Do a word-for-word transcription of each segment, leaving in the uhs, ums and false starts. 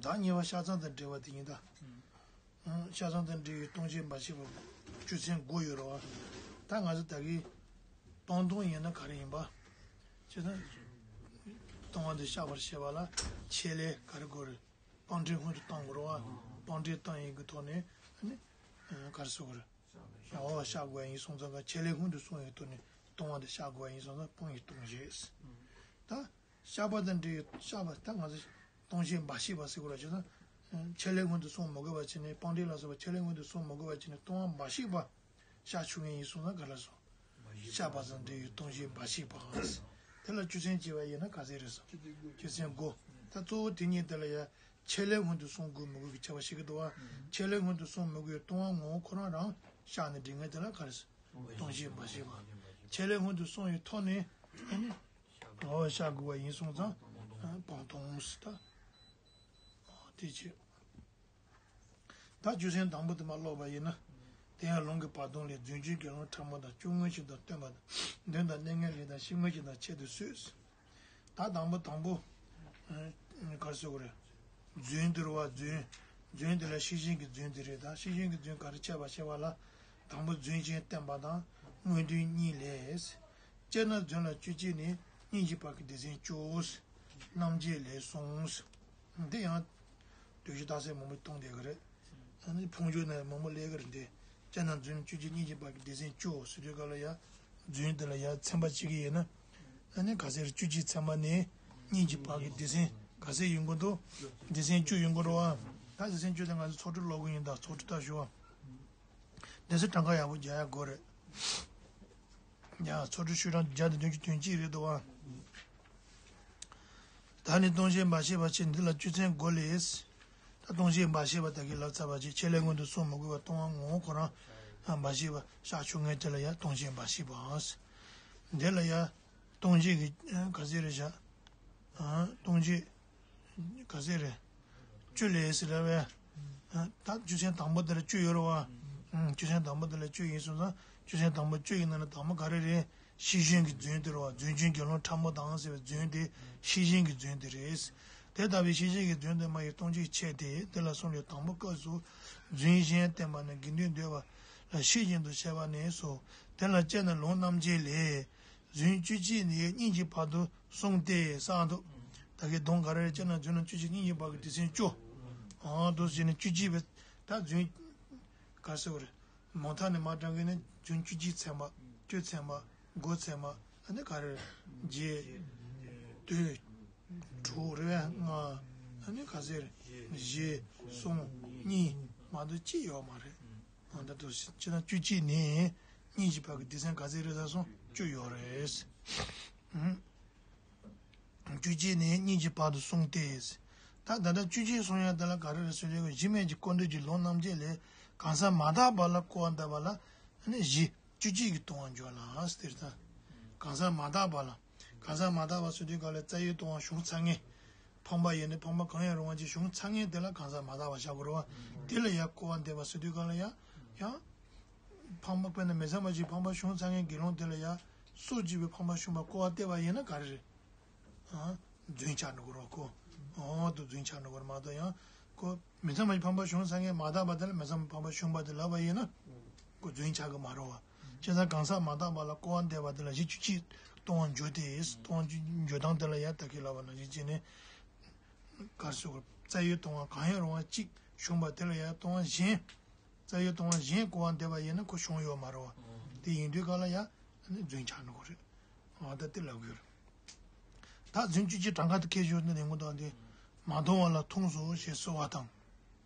ད་གཉིས་པ་ཤ་ཚང་དང་འབྲེལ་བ་དེ་ཡིན་ད། ཨང་། ཤ་ཚང་དང་འབྲེལ་བའི་སྟོང་ཆད་འབའ་ཞིག་པ་བཅུ་ཚན་དགུ་ཡོད་རེད་བ། ད་ང་ཚོ་ད་གིན་སྟོང་སྟོང་ཡིན་ན་ག་རེ་ཡིན་པ། བྱས་ཙང་སྟོང་པ་འདི་བཤགས་པར་བྱེད་པ་ལ་ཆད་ལས་ག་རེ་དགོས་རེད། སྤང་འགྲེལ་སྔོན་དུ་གཏོང་དགོས་རེད་བ། སྤང་འགྲེལ་བཏང་ཡིན་གྱི་ཐོག་ནས་ཨ་ནི་ག་རེ་ཟེར་དགོས་རེད། འོ་བཤགས་དགོས་ཡིན་སོང་ཙང་ཆད་ལས་སྔོན་དུ་སོང་ཡོད་དོ་ནས་སྟོང་པ་འདི་བཤགས་དགོས་ཡིན་སོང་ཙང་སྤང་ཡིན་སྟོང་བྱེད། ད། བཤགས་པ་དང་འབྲེལ་བའི་བཤགས་པ་ད་ང་ཚོ་སྟོང་ཆད་འབའ་ཞིག་པ་ཟེར་དགོས་ར་བྱས་ན། ཆད་ལས་སྔོན་དུ་སོང་མ་དགོས་པ་བྱས་ནས་སྤང་འགྲེལ་ལ་སོགས་པ་ཆད་ལས་སྔོན་དུ་སོང་མ་དགོས་པ་བྱས་ནས་སྟོང་པ་འབའ་ཞིག་པ་བཤགས་ཆོག་མཁན་ཡིན་སོང་ན་ག་ལ་སོང་། བཤགས་པ་དང་འབྲེལ་བའི་སྟོང་ཆད་འབའ་ཞིག་པ། དེ་ལ་བཅུ་ཚན་བྱས་པ་ཡིན་ན་ག་ཚད་རེད་སོང་། བཅུ་ཚན་དགུ། ད་གཙོ་བོ་དེ་གཉིས་དེ་ལ་ཡ་ཆད་ལས་སྔོན་དུ་སོང་དགོས་མི་དགོས་ཀྱི་ཁྱད་པར་ཤེས་ཀྱི་འདུག་བ། ཆད་ལས་སྔོན་དུ་སོང་མི་དགོས་སྟོང་པ་ངོ་བོ་ཁོ་རང་རང་བཤགས་ནས་འགྲིག་མཁན་དེ་ལ་ག་རེ་སོང་། སྟོང་ཆད་འབའ་ཞིག་པ། ཆད་ལས་སྔོན་དུ་སོང་བའི་ཐོག་ནས་ཨ་ནི། འོ་བཤགས་དགོས་པ་ཡིན་སོང་ཙང་སྤང་ལྟུང་ཟེར་ད། དེ་བྱས། ད་བཅུ་ཚན་དང་པོ་དེ་མར་ཀློག་པ་ཡིན་ན། དེ་ཡང་ལུང་གི་བར་སྟོང་ལས། རྫུན་གྱི་དགེ་སློང་ཕྲ་མོ་དང་། སྐྱོན་དངོས་གཞན་དང་སྟོན་པ་དང་། དོན་དང་གནས་ངན་ལས་དང་། ཕྱིར་ངོས་གཞན་དང་ཆེད་དུ་སུས། ད་དང་པོ་དང་པོ། ཨ་ག་རེ་ཟེར་དགོས་རེད། རྫུན་དེ་རེད་བ་རྫུན། རྫུན་དེ་ལ་ཤེས་བཞིན་གྱི་རྫུན་དེ་རེད་ད། ཤེས་བཞིན་གྱི་རྫུན་ག་རེ་བྱས་པ་བྱས་པ་ལ། དང་པོ་རྫུན་གཞན་བསྟན་པ་དང་། དངོས་དོན་གཉིས་ལས། དཔྱད་ན་རྫུན་ལ་བཅུ་གཅིག་ནས། སྙིང་རྗེ་བར་གྱི་སྡེ་ཚན་བཅུ། རྣམ་འབྱེད་ལས་གསུངས། འདི་ཡང་། བསྟོད་གཞི་རྟགས་གསལ་མང་པོ་གཏོང་བསྡད་ཀྱི་རེད། ཨ་ནི་ཕུང་ཆོས་ནས་མང་པོ་ལས་ཀྱི་རེད་འདི། དཔྱད་ན་རྫུན་བཅུ་གཅིག་སྙིང་རྗེ་བར་གྱི་སྡེ་ཚན་བཅུ་ཟེར་དུས་སྐབས་ལ་ཡ། རྫུན་འདི་ལ་ཡ་ཚན་པ་གཅིག་གི་ཡིན་ན། ཨ་ནི་ག་ཚད་རེད། བཅུ་གཅིག་ཚན་པ་ནས་སྙིང་རྗེ་བར་གྱི་སྡེ་ཚན་ག་ཚད་ཡིན་དགོས་འདུག་སྡེ་ཚན་བཅུ་ཡིན་དགོས་རེད་བ། ད་སྡེ་ཚན་བཅུ་དེ་ང་ཚོ་ཚོགས་དྲུག་ཀློག་གི་ཡིན་ད། ཚོགས་དྲུག་ལྟ་ཞུ་བ། སྡེ་ཚན་གྲངས་ཀ་ཡག་པོ་རྒྱག་ཡག་དགོས་རེད། ཡ་ཚོགས་དྲུག་ཤོག་གྲངས་བརྒྱ་དང་བདུན་ཅུ་དོན་གཅིག་རེད་འདུག་བ། ད་ནི་སྟོང་ཆད་འབའ་ཞིག་པ་བྱས། འདི་ལ་བཅུ་ཚན་དགུ་ལས། ད་སྟོང་ཆད་འབའ་ཞིག་པ་ད་གིན་ལབ་ཚར་བ་བྱས། ཆད་ལས་སྔོན་དུ་སོང་མི་དགོས་པ་སྟོང་པ་ངོ་བོ་ཁོ་རང་འབའ་ཞིག་པ་བཤགས་ཆོག་མཁན་དེ་ལ་ཡ་སྟོང་ཆད་འབའ་ཞིག་པ། འདི་ལ་ཡ་སྟོང་ཆད་ཀྱི་ག་ཚད་རེད་བཞག་སྟོང་ཆད། ག་ཚད་རེད། བཅུ་ལས་ཟེར་ར་བས། ད་བཅུ་ཚན་དང་པོ་དེ་ལ་བཅུ་ཡོད་རེད་བ། བཅུ་ཚན་དང་པོ་དེ་ལ་བཅུ་ཡིན་སོང་ཙང་བཅུ་ཚན་དང་པོ་བཅུ་ཡིན་ན་ནི་དང་པོ་ག་རེ་རེད། ཤེས་བཞིན་གྱི་རྫུན་དེ་རེད་བ། རྫུན་གྱི་དགེ་སློང་ཕྲ་མོ་དང་ཟེར་བའི་རྫུན་དེ་ཤེས་བཞིན་གྱི་རྫུན་དེ་རེད། དེ་ལྟ་བུའི་ཤེས་བཞིན་གྱི་རྫུན་དེ་མ་ཡིན་སྟོང་ཆད་ཆེ་སྟེ། དེ་ལ་གསུངས་པའི་དང་པོ་སྐབས་སུ་རྫུན་གཞན་བསྟན་པ་ནི་དགེ་འདུན་འདོད་པ་ལ་ཤེས་བཞིན་དུ་བཤད་པ་ནས་སོ། དེ་ལ་དཔྱད་ན་ལུང་རྣམ་འབྱེད་ལས། རྫུན་བཅུ་གཅིག་ནས་སྙིང་རྗེ་བར་དུ་གསུངས་ཏེ་གསུངས་འདུག་ད་གིན་གདོང་ག་རེ་བྱས་ན་རྫུན་ལ་བཅུ་གཅིག་སྙིང་རྗེ་བར་གྱི་སྡེ་ཚན་བཅུ། ཨང་དུ་བྱས་ནས་བཅུ་གཅིག་པའི་ད་རྫུན། ག་ཟེར་བ་རེད། མ་མཐའ་ནས་མར་དྲངས་ཀྱི་ནི་རྫུན་བཅུ་གཅིག་ཚན་པ། བཅུ་ཚན་པ། དགུ་ཚན་པ། ཨ་ནི་ག་རེ་རེད། བརྒྱད། བདུན། དྲུག་རེད་པས། ལྔ། ཨ་ནི་ག་ཟེར་རེད། བཞི། གསུམ། གཉིས། མ་གཏོགས་གཅིག་ཡོད་མ་རེད། ཨ་ད་དུ་ཕྱི་ནང་བཅུ་གཅིག་ནས་སྙིང་རྗེ་བར་གྱི་སྡེ་ཚན་ག་ཚད་རེད་ཟེར་སོང་། བཅུ་ཡོད་རེད། ཨུམ། བཅུ་གཅིག་ནས་སྙིང་རྗེ་བར་དུ་གསུངས་ཏེ། ད་ད་ལྟ་བཅུ་གཅིག་གསུང་ཡ་དེ་ལ་ག་རེ་རེད་ཟེར་དུས་གཞི་མེད་ཀྱི་སྐུར་འདེབས་ཀྱི་ལུང་རྣམ་འབྱེད་ལས། གང་ཟག་མ་དག་པ་ལ་སྐུར་བ་འདེབས་པ་ལ་ནི་བཞི་བཅུ་གཅིག་གིས་སྟོང་པར་འགྱུར་ལ་ཟེར་ད། གང་ཟག་མ་དག་པ་ལ། གང་ཟག་མ་དག་པ་ཟེར་དུས་ག་ལ་རྩ་བའི་སྟོང་པ་བྱུང་ཚར་མཁན། ཕངས་པ་ཡིན་ནི་ཕངས་པ་གང་ཡང་རུང་བ་ཅིག་བྱུང་ཚར་མཁན་དེ་ལ་གང་ཟག་མ་དག་པ་བཞག་དགོས་རེད་བ། དེ་ལ་ཡང་སྐུར་བ་འདེབས་པ་ཟེར་དུས་ག་ལ་ཡང་། ཡང་། ཕངས་པ་དཔེར་ན་མི་ཚངས་པ་ཅིག་ཕངས་པ་བྱུང་ཚར་མཁན་དགེ་སློང་དེ་ལ་ཡང་སྲོག་གཅོད་པའི་ཕངས་པ་བྱུང་བ་སྐུར་བ་འདེབས་པ་ཡིན་ན་ག་རེ་རེད། ཨ། རྫུན་ཆགས་འགྲོ་གི་རེད་ཁོ། འོ་དུ་རྫུན་ཆགས་འགྲོ་གི་རེད་མ་གཏོགས་ཡང་། ཁོ་མི་ཚངས་པ་ཅིག་ཕངས་པ་བྱུང་ཚར་མཁན་མ་དག་པ་དེ་ལ་མི་ཚངས་པ་ཕངས་པ་བྱུང་བ་དེ་ལབ་པ་ཡིན་ན། ཁོ་རྫུན་ཆགས་ཀྱི་མ་རེད་བ། བྱས་ཙང་གང་ཟག་མ་དག་པ་ལ་སྐུར་བ་འདེབས་པ་དེ་ལ་གཞི་བཅུ་གཅིག་སྟོང་པར་འགྱུར་ཏེ། སྟོང་པར་འགྱུར་སྟངས་དེ་ལ་ཡང་ད་གིན་ལབ་པ་ནང་བཞིན་བྱས་ནས། ག་རེ་ཟེར་དགོས། རྩ་བའི་སྟོང་པ་གང་ཡང་རུང་བ་གཅིག་བྱུང་བ་དེ་ལ་ཡང་སྟོང་པ་གཞན། རྩ་བའི་སྟོང་པ་གཞན་སྐུར་བ་འདེབས་པ་ཡིན་ན་ཁོ་བྱུང་ཡོད་མ་རེད་བ། དེ་ཡིན་དུས་ག་ལ་ཡང་རྫུན་ཆགས་འགྲོ་གི་རེད། འོ་ད་དེ་ལབ་དགོས་རེད། ད་རྫུན་བཅུ་གཅིག་གྲངས་ཀ་དེ་ཁྱད་ཆོས་འདི་ནས་ངོ་ཐོག་འདི། མ་མཐོང་བ་ལ་མཐོང་སོ་ཞེས་ཟེར་བ་དང་།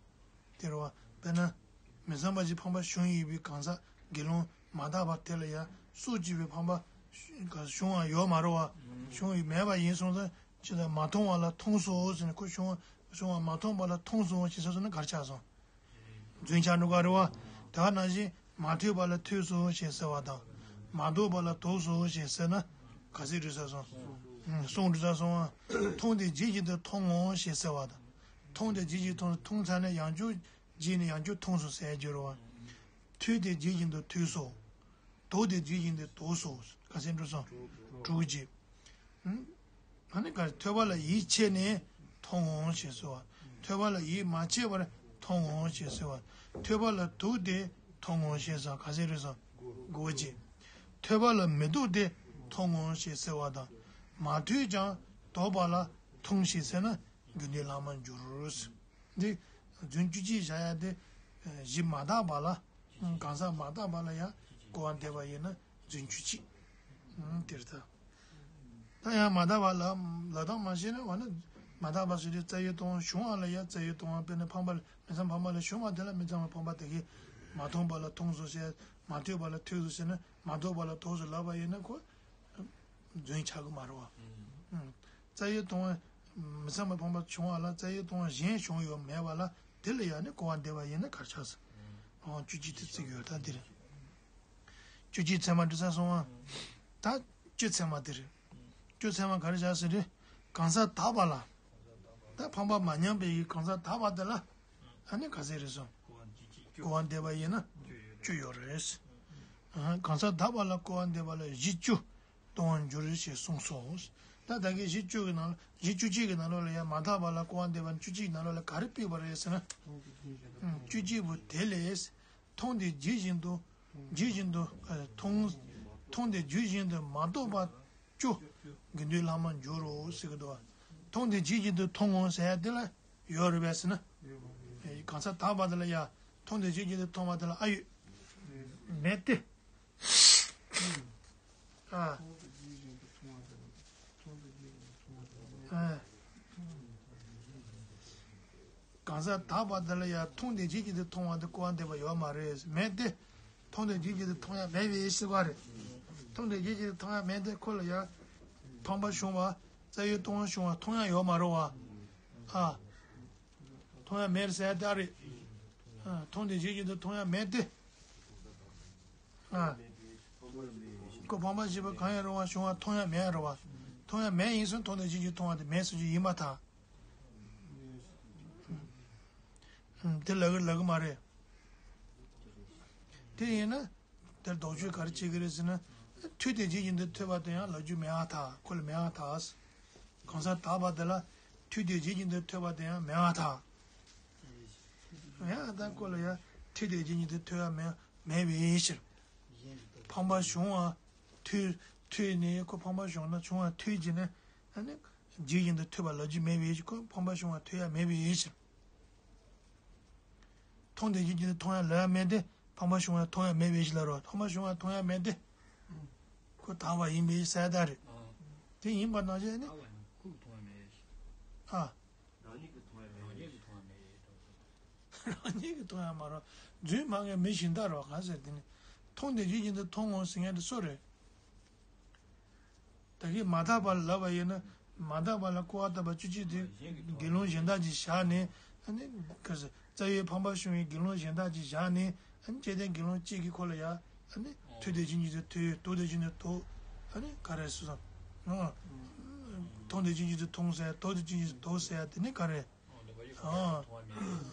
དེ་རེད་བ། དཔེར་ན། མི་ཚངས་པ་ཅིག་ཕངས་པ་བྱུང་ཡོད་པའི་གང་ཟག་དགེ་སློང་མ་དག་པ་དེ་ལ་ཡང་སྲོག་གཅོད་པའི་ཕངས་པ་བྱུང་བ་ཡོད་མ་རེད་བ། བྱུང་ཡོད་མེད་པ་ཡིན་སོང་ཙང་ཅི་ལྟར་མ་མཐོང་བ་ལ་མཐོང་སོ་ཟེར་ནས་ཁོ་བྱུང་བ་བྱུང་བ་མ་མཐོང་བ་ལ་མཐོང་སོ་ཞེས་ཟེར་སོང་ན་ག་རེ་ཆགས་སོང་། རྫུན་ཆགས་འགྲོ་ག་རེད་བ། དེ་ག་ནང་བཞིན་མ་ཐོས་པ་ལ་ཐོས་སོ་ཞེས་ཟེར་བ་དང་། མ་རྟོགས་པ་ལ་རྟོགས་སོ་ཞེས་ཟེར་ན་ག་ཚོད་འགྲོ་ཚར་སོང་། གསུམ་འགྲོ་ཚར་སོང་བ། མཐོང་སྟེ་རྗེད་བཞིན་དུ་མཐོང་ངོ་ཞེས་ཟེར་བ་དང་། མཐོང་སྟེ་རྗེད་བཞིན་དུ་མཐོང་ཚར་ནས་ཡང་བསྐྱར་རྗེད་ནས་ཡང་བསྐྱར་མཐོང་སོང་ཟེར་རྒྱུ་རེད་བ། ཐོས་ཏེ་རྗེད་བཞིན་དུ་ཐོས་སོ། དོགས་ཏེ་རྗེད་བཞིན་དུ་དོགས་སོ། ག་ཚོད་འགྲོ་སོང་། དྲུག་ཅིག་ཨ་ནི་ག་ཐོས་པ་ལ་ཡིད་ཆེས་ནས་མཐོང་ངོ་ཞེས་ཟེར་བ། ཐོས་པ་ལ་ཡིད་མ་ཆེས་པར་མཐོང་ངོ་ཞེས་ཟེར་བ། ཐོས་པ་ལ་དུག་སྟེ་མཐོང་ངོ་ཞེས་སོགས་ག་ཚད་རེད་སོང་། དགུ་བཅུ། ཐོས་པ་ལ་མི་དུག་སྟེ་མཐོང་ངོ་ཞེས་ཟེར་བ་དང་། མ་ཐོས་ཀྱང་དོགས་པ་ལ་མཐོང་ཞེས་ཟེར་ན་དགེ་འདུན་ལྷག་མར་འགྱུར། འདི་རྫུན་བཅུ་གཅིག་བཞག་ཡ་དེ། གཞི་མ་དག་པ་ལ། གང་ཟག་མ་དག་པ་ལ་ཡང་སྐུར་བ་འདེབས་པ་ཡིན་ན་རྫུན་བཅུ་གཅིག་དེར་ཐལ། ད་ཡང་མ་དག་པ་ལ་ལབ་སྟངས་མ་ཤེས་ན་འོ་ན། མ་དག་པ་ཟེར་དུས་རྩ་བའི་རྟོག་པ་བྱུང་བ་ལ་ཡང་རྩ་བའི་རྟོག་པ་དཔེར་ན་ཕངས་པ་ལ་མི་ཚངས་པ་ཕངས་པ་ལ་བྱུང་བ་དེ་ལ་མི་ཚངས་པ་ཕངས་པ་དེ་གས་མ་མཐོང་བ་ལ་མཐོང་སོང་ཟེར། མ་ཐོས་པ་ལ་ཐོས་སོང་ཟེར་ན་མ་རྟོགས་པ་ལ་རྟོགས་སོང་ལབ་པ་ཡིན་ན་ཁོ་རྫུན་ཆགས་ཀྱི་མ་རེད་བ། རྩ་བའི་རྟོག་པ་མི་ཚངས་པ་ཕངས་པ་བྱུང་བ་ལ་རྩ་བའི་རྟོག་པ་གཞན་བྱུང་ཡོད་མེད་པ་ལ་དེ་ལ་ཡང་ནི་སྐུར་བ་འདེབས་པ་ཡིན་ན་གར་ཆགས་སོང་། འོ་བཅུ་གཅིག་དེ་བརྩི་ཡོད་ད་འདིར། བཅུ་གཅིག་ཚད་མ་འགྲིག་ས་སོང་ང་། ད་བཅུ་ཚད་མ་དེ་རེད། བཅུ་ཚད་མ་ག་རེ་བཞག་ཟེར་དུས། གང་ཟག་དག་པ་ལ། ད་ཕངས་པ་མ་མྱངས་པའི་གང་ཟག་དག་པ་དེ་ལ། ཨ་ནི་ག་ཚད་རེད་སོང་། སྐུར་བ་འདེབས་པ་ཡིན་ན་བཅུ་ཡོད་རེད། གང་ཟག་དག་པ་ལ་སྐུར་བ་འདེབས་པ་ལ་གཞི་བཅུ་གཏོང་བར་འགྱུར་ཞེས་གསུངས་སོ། ད་ད་གིན་གཞི་བཅུ་གི་ནང་གཞི་བཅུ་གཅིག་གི་ནང་ལོགས་ལ་ཡང་མ་དག་པ་ལ་སྐུར་བ་འདེབས་པ་ནི་བཅུ་གཅིག་གི་ནང་ལོགས་ལ་ག་རེ་ཕུད་པ་རེད་ཟེར་ན། བཅུ་གཅིག་པོ་དེ་ལས། མཐོང་སྟེ་ཇི་བཞིན་དུ། ཇི་བཞིན་དུ་ཨ་མཐོང་། མཐོང་སྟེ་ཇི་བཞིན་དུ་མ་རྟོགས་པ་བཅུ། དགེ་འདུན་ལྷག་མར་འགྱུར་རོ་ཟེར་གི་འདུག་མཐོང་སྟེ་ཇི་བཞིན་དུ་མཐོང་ངོ་ཟེར་ཡ་དེ་ལ་ཡོད་རེད་པས་ཟེར་ན། གང་ཟག་དག་པ་དེ་ལ་ཡ། མཐོང་སྟེ་ཇི་བཞིན་དུ་མཐོང་བ་དེ་ལ་ཨ་ཡོད། མེད་དེ། ཨ། ཨ། གང་ཟག་དག་པ་དེ་ལ་ཡང་མཐོང་སྟེ་ཇི་བཞིན་དུ་མཐོང་བ་དེ་སྐུར་བ་འདེབས་པ་ཡོད་མ་རེད། མེད་དེ། མཐོང་སྟེ་ཇི་བཞིན་དུ་མཐོང་ཡ་མེད་པའི་ཕྱིར་པ་རེད། མཐོང་སྟེ་ཇི་བཞིན་དུ་མཐོང་ཡ་མེད་དེ་ཁོ་ལ་ཡང་། ཕངས་པ་བྱུང་བ། རྩ་བའི་རྟོག་པ་བྱུང་བ་མཐོང་ཡ་ཡོད་མ་རེད་བ། ཨ། མཐོང་ཡ་མེད་ཟེར་ཡ་ད་རེད། ཨ། མཐོང་སྟེ་ཇི་བཞིན་དུ་མཐོང་ཡ་མེད་དེ། ཨ། ཁོ་ཕངས་པ་ཞེས་པ་གང་ཡང་རུང་བ་བྱུང་བ་མཐོང་ཡ་མེད་རེད་བ། མཐོང་ཡ་མེད་ཡིན་ཙང་མཐོང་སྟེ་ཇི་བཞིན་དུ་མཐོང་བ་དེ་མེད་ཟེར་རྒྱུ་ཡིན་པར་ཐལ། ཨ། དེ་ལབ་གི་ལབ་གི་མ་རེད། དེ་ཡིན་ན། དེར་དོགས་གཅོད་ག་རེ་བྱེད་ཀྱི་རེད་ཟེར་ན། ཐོས་ཏེ་ཇི་བཞིན་དུ་ཐོས་པ་དེ་ཡང་ལབ་རྒྱུ་མེད་པར་ཐལ། ཁོ་ལ་མེད་པར་ཐལ། གང་ཟག་དག་པ་དེ་ལ་ཐོས་ཏེ་ཇི་བཞིན་དུ་ཐོས་པ་དེ་ཡང་མེད་པར་ཐལ། ཡང་ད་ཁོ་ལ་ཡང་ཐོས་ཏེ་ཇི་བཞིན་དུ་ཐོས་པ་མེད་མེད་པའི་ཕྱིར། ཕངས་པ་བྱུང་བ། ཐོས་ཐོས་ནས་ཁོ་ཕངས་པ་བྱུང་ན་བྱུང་བ་ཐོས་ཀྱི་ནས་ཨ་ནི་ཇི་བཞིན་དུ་ཐོས་པ་ལབ་རྒྱུ་མེད་པའི་ཕྱིར། ཁོ་ཕངས་པ་བྱུང་བ་ཐོས་ཡ་མེད་པའི་ཕྱིར། མཐོང་སྟེ་ཇི་བཞིན་དུ་མཐོང་ཡ་ལབ་ཡ་མེད་དེ། ཕངས་པ་བྱུང་ཡ་མཐོང་ཡ་མེད་པའི་ཕྱིར་ལ་རོ། ཕངས་པ་བྱུང་ཡ་མཐོང་ཡ་མེད་དེ། ཁོ་དག་པ་ཡིན་པའི་ཕྱིར་ཟེར་ཡ་ད་རེད། དེ་ཡིན་པ་ནང་བཞིན་ནི། ཨ། རང་ཉིད་ཀྱིས་མཐོང་ཡ་མེད། རང་ཉིད་ཀྱིས་མཐོང་ཡ་མེད། རང་ཉིད་ཀྱིས་མཐོང་ཡ་མ་རེད། རྫུན་མ་ངས་མི་གཞན་དག་རེད་བ། གང་ཟེར་དེ་ནི། མཐོང་སྟེ་ཇི་བཞིན་དུ་མཐོང་ངོ་ཟེར་མཁན་དེ་སུ་རེད། ད་གིན་མ་དག་པ་ལ་ལབ་པ་ཡིན་ན། མ་དག་པ་ལ་སྐུར་བ་བཏབ་པ་བཅུ་གཅིག་དེ་དགེ་སློང་གཞན་དག་ཅིག་བཞག་ནས། ཨ་ནི་ག་ཟེར། རྩ་བའི་ཕངས་པ་བྱུང་བའི་དགེ་སློང་གཞན་དག་ཅིག་བཞག་ནས། ཨ་ནི་བཅོམ་ལྡན་དགེ་སློང་གཅིག་གིས་ཁོ་ལ་ཡ། ཨ་ནི་ཐོས་ཏེ་ཇི་བཞིན་དུ་ཐོས། དོགས་ཏེ་ཇི་བཞིན་དུ་དོགས། ཨ་ནི་ག་རེ་སོ་སོ། མཐོང་སྟེ་ཇི་བཞིན་དུ་མཐོང་ཟེར། དོགས་ཏེ་ཇི་བཞིན་དུ་དོགས་ཟེར་དེ་ནི་ག་རེ། ཨ།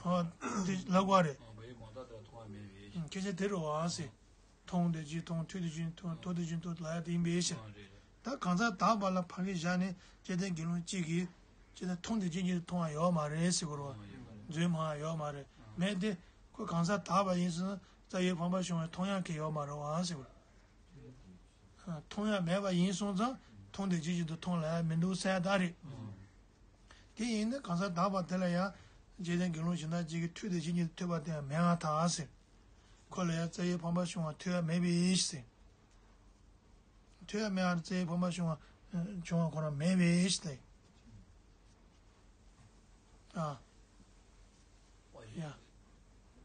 ཨ། དེ་ལབ་དགོས་རེད། སྐད་ཆ་དེ་རེད་བ་ཟེར། མཐོང་སྟེ་ཇི་མཐོང་། ཐོས་ཏེ་ཇི་ཐོས། དོགས་ཏེ་ཇི་དོགས། ལབ་ཡ་དེ་ཡིན་པའི་ཕྱིར། ད་གང་ཟག་དག་པ་ལ་ཕ་གི་བཞག་ནས་བཅོམ་ལྡན་དགེ་སློང་གཅིག་གིས་བཅོམ་ལྡན་མཐོང་སྟེ་ཇི་བཞིན་དུ་མཐོང་བ་ཡོད་མ་རེད་ཟེར་དགོས་རེད་བ། རྫུན་མ་ཡོད་མ་རེད། མེད་དེ། ཁོ་གང་ཟག་དག་པ་ཡིན་ཙང་རྩ་བའི་ཕངས་པ་བྱུང་བ་མཐོང་ཡག་གི་ཡོད་མ་རེད་བ་ཟེར་དགོས་རེད། མཐོང་ཡ་མེད་པ་ཡིན་སོང་ཙང་མཐོང་སྟེ་ཇི་བཞིན་དུ་མཐོང་ལབ་ཡ་མི་འདུག་ཟེར་ཡ་ད་རེད། དེ་ཡིན་ན་གང་ཟག་དག་པ་དེ་ལ་ཡང་བཅོམ་ལྡན་དགེ་སློང་གཞན་དག་ཅིག་གིས་ཐོས་ཏེ་ཇི་བཞིན་དུ་ཐོས་པ་དེ་ཡང་མེད་པར་ཐལ་ཟེར། ཁོ་ལ་ཡང་རྩ་བའི་ཕངས་པ་བྱུང་བ་ཐོས་ཡ་མེད་པའི་ཕྱིར་ཟེར། ཐོས་ཡ་མེད་པར་རྩ་བའི་ཕངས་པ་བྱུང་བ་བྱུང་བ་ཁོ་རང་མེད་པའི་ཕྱིར་ཟེར། ཨ། ཡ།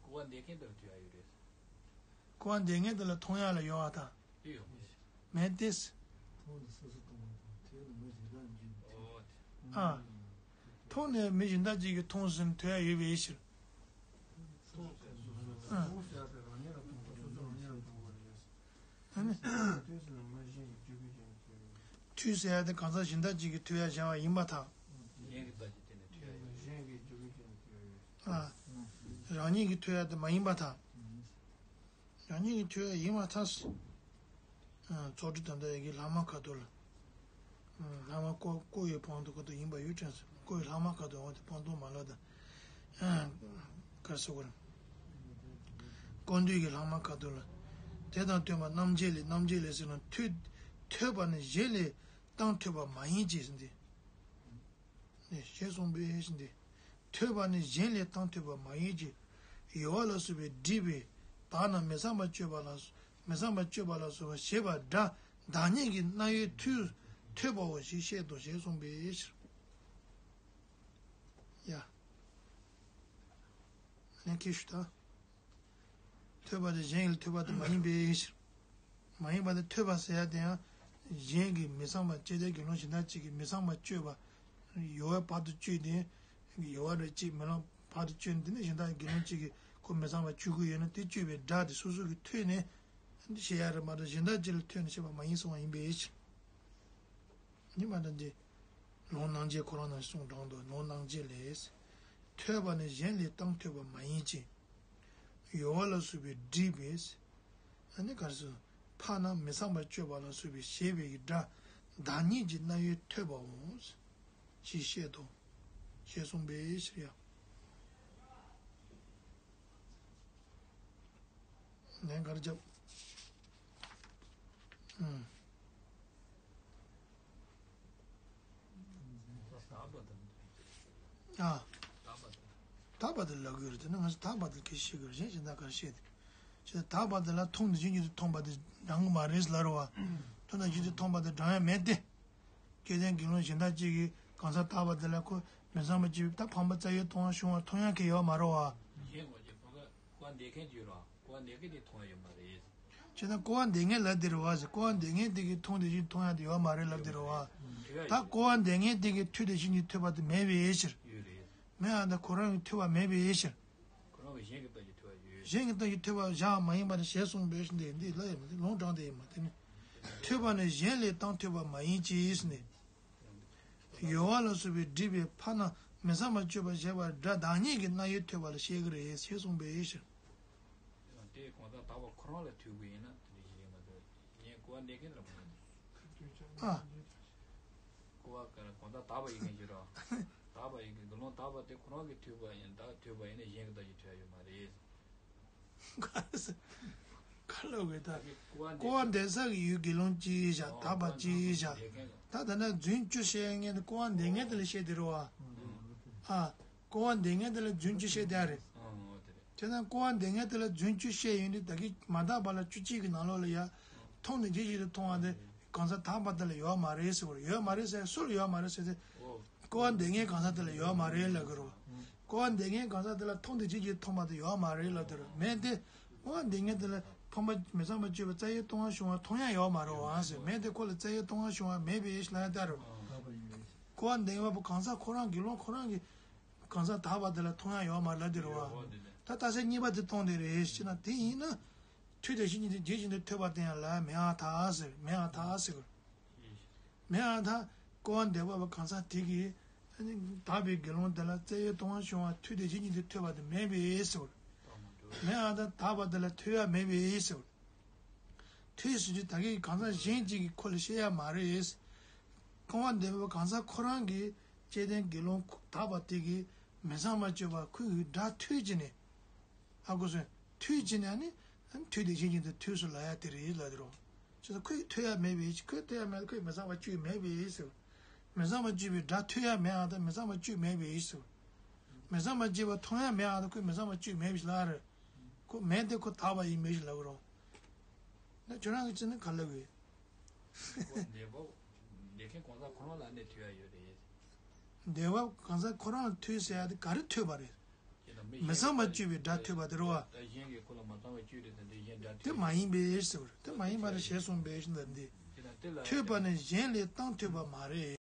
སྐུར་བ་འདེབས་མཁན་དེ་ལ་ཐོས་ཡ་ཡོད་རེད། སྐུར་བ་འདེབས་མཁན་དེ་ལ་མཐོང་ཡ་ལ་ཡོད་པར་ཐལ། མེད་དེ། ཨ། མཐོང་ནས་མི་གཞན་དག་ཅིག་གིས་མཐོང་ཟིན་ཐོས་ཡ་ཡོད་པའི་ཕྱིར། ཨ། ཨ་ནི། ཐོས་ཟེར་ཡ་དེ་གང་ཟག་གཞན་དག་ཅིག་གིས་ཐོས་ཡ་བཞག་པ་ཡིན་པར་ཐལ། ཨ། རང་ཉིད་ཀྱིས་ཐོས་ཡ་དེ་མ་ཡིན་པར་ཐལ། རང་ཉིད་ཀྱིས་ཐོས་ཡ་ཡིན་པར་ཐལ། ཨ། ཚོགས་དྲུག་དོན་དག་ཡི་གེ་ལྷག་མ་ཁ་ཐོག་ལ། ཨ། ལྷག་མ་ཀོ་ཀོ་ཡི་སྤངས་རྟོགས་ཁ་ཐོག་ཡིན་པ་ཡོད་དྲན་སོང་། ཀོ་ཡི་ལྷག་མ་ཁ་ཐོག་འོ་དེ་སྤངས་རྟོགས་མ་ལབ་དང་། གར་སོ་གར། ཀོ་འདུས་ཀྱི་ལྷག་མ་ཁ་ཐུག་ལ། དེ་དང་མཐུན་པ་རྣམ་འབྱེད་ལས། རྣམ་འབྱེད་ལས་ཟེར་ན་ཐོས། ཐོས་པ་ནི་གཞན་ལས་བཏང་ཐོས་པ་མ་ཡིན་གྱི་ཟེར་ཏེ། ནས་ཞེས་གསུངས་པའི་ཕྱིར་ཏེ། ཐོས་པ་ནི་གཞན་ལས་བཏང་ཐོས་པ་མ་ཡིན་གྱི། ཡོད་པ་ལ་སོགས་པའི་སྒྲིབ་པས་བདག་རྣམས་མི་ཚངས་པར་སྤྱོད་པ་ལ། མི་ཚངས་པར་སྤྱོད་པ་ལ་སོགས་པ་ཞེས་པ་སྒྲ་བདག་ཉིད་ཀྱི་རྣ་བས་ཐོས། ཐོས་པའོ་ཞེས་བཤད་དོ་ཞེས་གསུངས་པའི་ཕྱིར། ཡ། ལན་ཁྱེར་ཞུ་ད། ཐོས་པ་དེ་གཞན་གྱིས་ཐོས་པ་དེ་མ་ཡིན་པའི་ཕྱིར། མ་ཡིན་པ་དེ་ཐོས་པ་ཟེར་ཡ་དེ་ཡང་། གཞན་གྱིས་མི་ཚངས་པ་སྤྱད་དེ་དགེ་སློང་གཞན་དག་ཅིག་གིས་མི་ཚངས་པ་སྤྱོད་པ། ཡོད་པའི་བར་དུ་སྤྱོད་དེ། ཡོད་པ་རེ་གཅིག་མི་ལང་བར་དུ་སྤྱོད་ནས་དེ་ནས་གཞན་དག་དགེ་སློང་གཅིག་གིས་ཁོ་མི་ཚངས་པ་སྤྱོད་ཀྱི་ཡོད་ན་དེ་སྤྱོད་པའི་སྒྲ་དེ་སོ་སོ་གིས་ཐོས་ནས། འདི་བཤད་ཡ་རེད་མ་གཏོགས་གཞན་དག་ཅིག་ལ་ཐོས་ནས་བཤད་པ་མ་ཡིན་གསུངས་པ་ཡིན་པའི་ཕྱིར། ཉི་མ་དང་འདི། ལུང་རྣམ་འབྱེད་ཁོ་རང་ནང་གསུངས་དྲངས་འདུག་ལུང་རྣམ་འབྱེད་ལས། ཐོས་པ་ནི་གཞན་ལས་བཏང་ཐོས་པ་མ་ཡིན་གྱི། ཡོད་པ་ལ་སོགས་པའི་སྒྲིབ་པས། ཨ་ནི་ག་རེ་ཟེར། ཕར་ན་མི་ཚངས་པར་སྤྱོད་པ་ལ་སོགས་པའི་ཞེས་པའི་སྒྲ་བདག་ཉིད་ཀྱི་རྣ་བས་ཐོས་པའོ། ཞེས་བཤད་དོ། ཞེས་གསུངས་པའི་ཕྱིར་ཡང་། ལན་ག་རེ་བརྒྱབ། ཨུམ། ཨ། དག་པ་དེ་ལབ་ཀྱི་ཡོད་རེད། དེ་ནི་ང་ཚོ་དག་པ་དེ་སྐད་ཆ་བཤད་ཀྱི་ཡོད་རེད། གཞན་གཞན་དག་ག་རེ་བཤད་དེ། ཅེས་དག་པ་དེ་ལ་མཐོང་དེ་བཞིན་ཉིད་དུ་མཐོང་བ་དེ་འགྲང་གི་མ་རེད་ལབ་རེད་བ། མཐོང་དེ་བཞིན་ཉིད་དུ་མཐོང་བ་དེ་འགྲང་ཡ་མེད་དེ། སྐལ་ལྡན་དགེ་སློང་གཞན་དག་ཅིག་གིས་གང་ཟག་དག་པ་དེ་ལ་ཁོ་མི་ཚངས་པ་སྤྱོད་པའི་ད་ཕངས་པ་བཙལ་ཡུལ་མཐོང་བ་བྱུང་བ་མཐོང་ཡག་གི་ཡོད་མ་རེད་བ། གཞན་ངོ་ཅིག་ཕངས་པ་ཀོ་བ་འདེབས་མཁན་ཅིག་ཡོད་རེད་བ། ཀོ་བ་འདེབས་མཁན་དེ་མཐོང་ཡ་ཡོད་མ་རེད། བྱས་ན་ཀོ་བ་འདེབས་མཁན་ལབ་དེ་རེད་བ་ཟེར། ཀོ་བ་འདེབས་མཁན་དེ་གིས་མཐོང་དེ་བཞིན་མཐོང་ཡ་དེ་ཡོད་མ་རེད་ལབ་དེ་རེད་བ། ད་ཀོ་བ་འདེབས་མཁན་དེ་གིས་ཐོས་དེ་བཞིན་གྱི་ཐོས་པ་དེ་མེད་པའི་ཕྱིར། ཡོད་རེད། མེད་ཨ་ད་ཁོ་རང་གིས་ཐོས་པ་མེད་པའི་ཕྱིར། ཁོ་རང་གིས་གཞན་གྱི་ལྟ་ཞིག་ཐོས་པ་ཡོད། གཞན་གྱི་ལྟ་ཞིག་ཐོས་པ་བཞག་མ་ཡིན་པར་ཞེས་གསུངས་པའི་ཕྱིར་འདི་འདི་ལ་ཡང་མ་ལུང་དྲངས་ཏེ་ཡིན་མ་དེ་ནི། ཐོས་པ་ནི་གཞན་ལས་བཏང་ཐོས་པ་མ་ཡིན་གྱི་ནི། ཡོད་པ་ལ་སོགས་པའི་སྒྲིབ་པས་ཕར་ན་མི་ཚངས་པར་སྤྱོད་པ་ཞེས་པ་སྒྲ་བདག་ཉིད་ཀྱི་རྣ་བས་ཐོས་པ་ལ་བཤད་ཀྱི་རེད་ཞེས་གསུངས་པའི་ཕྱིར། དེ་གང་ཟག་དག་པ་ཁོ་རང་ལ་ཐོས་དགོས་ཡིན་ན་དེ་འདྲ་ཞིག་རེད་མ་གཏོགས་གཞན་ཀོ་བ་འདེབས་མཁན་ལ་མ་ཡིན། ཨ། ཀོ་བ་ག་རེ་གང་ཟག་དག་པ་ཡིན་མཁན་ཞིག་རེད། དག་པ་ཡིན་མཁན་དགེ་སློང་དག་པ་དེ་ཁོ་རང་གིས་ཐོས་པ་ཡིན་ད་ཐོས་པ་ཡིན་ན་གཞན་གྱི་ལྟ་ཞིག་ཐོས་ཡ་ཡོད་མ་རེད། ག་རེ་ཟེར། ག་ལབ་དགོས་ད། ཀོ་བ་འདེབས་ས་གི་ཡུལ་དགེ་སློང་གཅིག་བཞག་དག་པ་གཅིག་བཞག་ད་ད་ན་རྫུན་བཅུ་བཤད་མཁན་དེ་ཀོ་བ་འདེབས་མཁན་དེ་ལ་བཤད་དེ་རེད་བ། ཨ། ཀོ་བ་འདེབས་མཁན་དེ་ལ་རྫུན་བཅུ་བཤད་དེ་ཨ་རེད། དེ་ན་ཀོ་བ་འདེབས་མཁན་དེ་ལ་རྫུན་བཅུ་བཤད་ཡོང་དུས་ད་གིན་མ་དག་པ་ལ་བཅུ་གཅིག་གི་ནང་ལོགས་ལ་ཡ། མཐོང་ནས་ཇི་ཞིག་ཏུ་མཐོང་བ་དེ་གང་ཟག་དག་པ་དེ་ལ་ཡོད་མ་རེད་ཟེར་བ་རེད། ཡོད་མ་རེད་ཟེར་སུ་ལ་ཡོད་མ་རེད་ཟེར་ཏེ། ཀོ་བ་འདེབས་མཁན་གང་ཟག་དེ་ལ་ཡོད་མ་རེད་ལབ་ཀྱི་རེད་བ། ཀོ་བ་འདེབས་མཁན་གང་ཟག་དེ་ལ་མཐོང་དེ་ཇི་ཞིག་མཐོང་བ་དེ་ཡོད་མ་རེད་ལབ་དེ་རེད། མེད་དེ། ཀོ་བ་འདེབས་མཁན་དེ་ལ་ཕངས་པ་མི་ཚངས་པ་སྤྱོད་པ་བཙལ་ཡུལ་མཐོང་བ་བྱུང་བ་མཐོང་ཡ་ཡོད་མ་རེད་བ་ཟེར། མེད་དེ་ཁོ་ལ་བཙལ་ཡུལ་མཐོང་བ་བྱུང་བ་མེད་པའི་ཕྱིར་ལབ་ཡ་དེ་རེད་བ། ཀོ་བ་འདེབས་མཁན་པོ་གང་ཟག་ཁོ་རང་དགེ་སློང་ཁོ་རང་གི་གང་ཟག་དག་པ་དེ་ལ་མཐོང་ཡ་ཡོད་མ་རེད་ལབ་དེ་རེད་བ། ད་རྟགས་གསལ་གཉིས་པ་དེ་མཐོང་དེ་རེད་ཞེ་ན་དེ་ཡིན་ན། ཐོས་དེ་བཞིན་ཉིད་དུ་ཇི་བཞིན་དུ་ཐོས་པ་དེ་ཡང་ལ་མེད་ཨ་ཐག་ཟེར་མེད་ཨ་ཐག་ཟེར། མེད་ཨ་ཐག་ཀོ་བ་འདེབས་པ་གང་ཟག་དེ་གིས་དག་པའི་དགེ་སློང་དེ་ལ་བཙལ་ཡུལ་མཐོང་བ་བྱུང་བ་ཐོས་དེ་ཇི་བཞིན་ཉིད་དུ་ཐོས་པ་དེ་མེད་པས་ཟེར། མེད་ཨ་ཐག་དག་པ་དེ་ལ་ཐོས་ཡ་མེད་པས་ཟེར། ཐོས་ཟེར་དུས་ད་གིན་གང་ཟག་གཞན་གཅིག་གིས་ཁོ་ལ་བཤད་ཡ་མ་རེད། ཀོ་བ་འདེབས་པ་གང་ཟག་ཁོ་རང་གིས་སྐལ་ལྡན་དགེ་སློང་དག་པ་དེ་གིས་མི་ཚངས་པར་སྤྱོད་པ་ཁོ་གིས་སྒྲ་ཐོས་བྱས་ནས། ཨ་ཁུ་སོན་ཐོས་བྱས་ནས་ནི་ཐོས་དེ་བཞིན་ཉིད་དུ་ཐོས་སོ་ལབ་ཡ་དེ་རེད་ལབ་དེ་རེད། ཅེས་སོ་ཁོས་ཐོས་ཡ་མེད་པའི་ཁོས་ཐོས་ཡ་མེད་ཁོས་མི་ཚངས་པར་སྤྱོད་མེད་པའི་ཟེར། མི་ཚངས་པར་སྤྱོད་པའི་སྒྲ་ཐོས་ཡ་མེད་ཨ་ད་མི་ཚངས་པར་སྤྱོད་མེད་པའི་ཟེར། མི་ཚངས་པར་སྤྱོད་པ་མཐོང་ཡ་མེད་ཨ་ད་ཁོས་མི་ཚངས་པར་སྤྱོད་མེད་པའི་ལབ་རེད། ཁོ་མེད་དེ་ཁོ་དག་པ་ཡིན་མེད་ཞིག་ལབ་རོགས། ན་ཁྱོད་རང་གི་ཅི་ནི་ག་ལབ་གི། འདེབས་པ། འདེབས་མཁན་གང་ཟག་ཁོ་རང་ལ་ནི་ཐོས་ཡ་ཡོད་རེད། འདེབས་པ་གང་ཟག་ཁོ་རང་ལ་ཐོས་ཟེར་ཡ་དེ་ག་རེ་ཐོས་པ་རེད། མི་ཚངས་པར་སྤྱོད་པའི་སྒྲ་ཐོས་པ་དེ་རེད་བ། ད་གཞན་གྱིས་ཁོ་ལ་མ་ཚངས་པར་སྤྱོད་རེད་ཟེར་འདི་གཞན་སྒྲ་དེ་ཐོས། མ་ཡིན་པའི་ཟེར་བ་རེད། དེ་མ་ཡིན་པ་རེད་ཞེས་གསུངས་པའི་ཤིན་ཏུ་འདི། དེ་ལ་ཐོས་པ་ནི་གཞན་ལས་བཏང་ཐོས་པ་མ་རེད།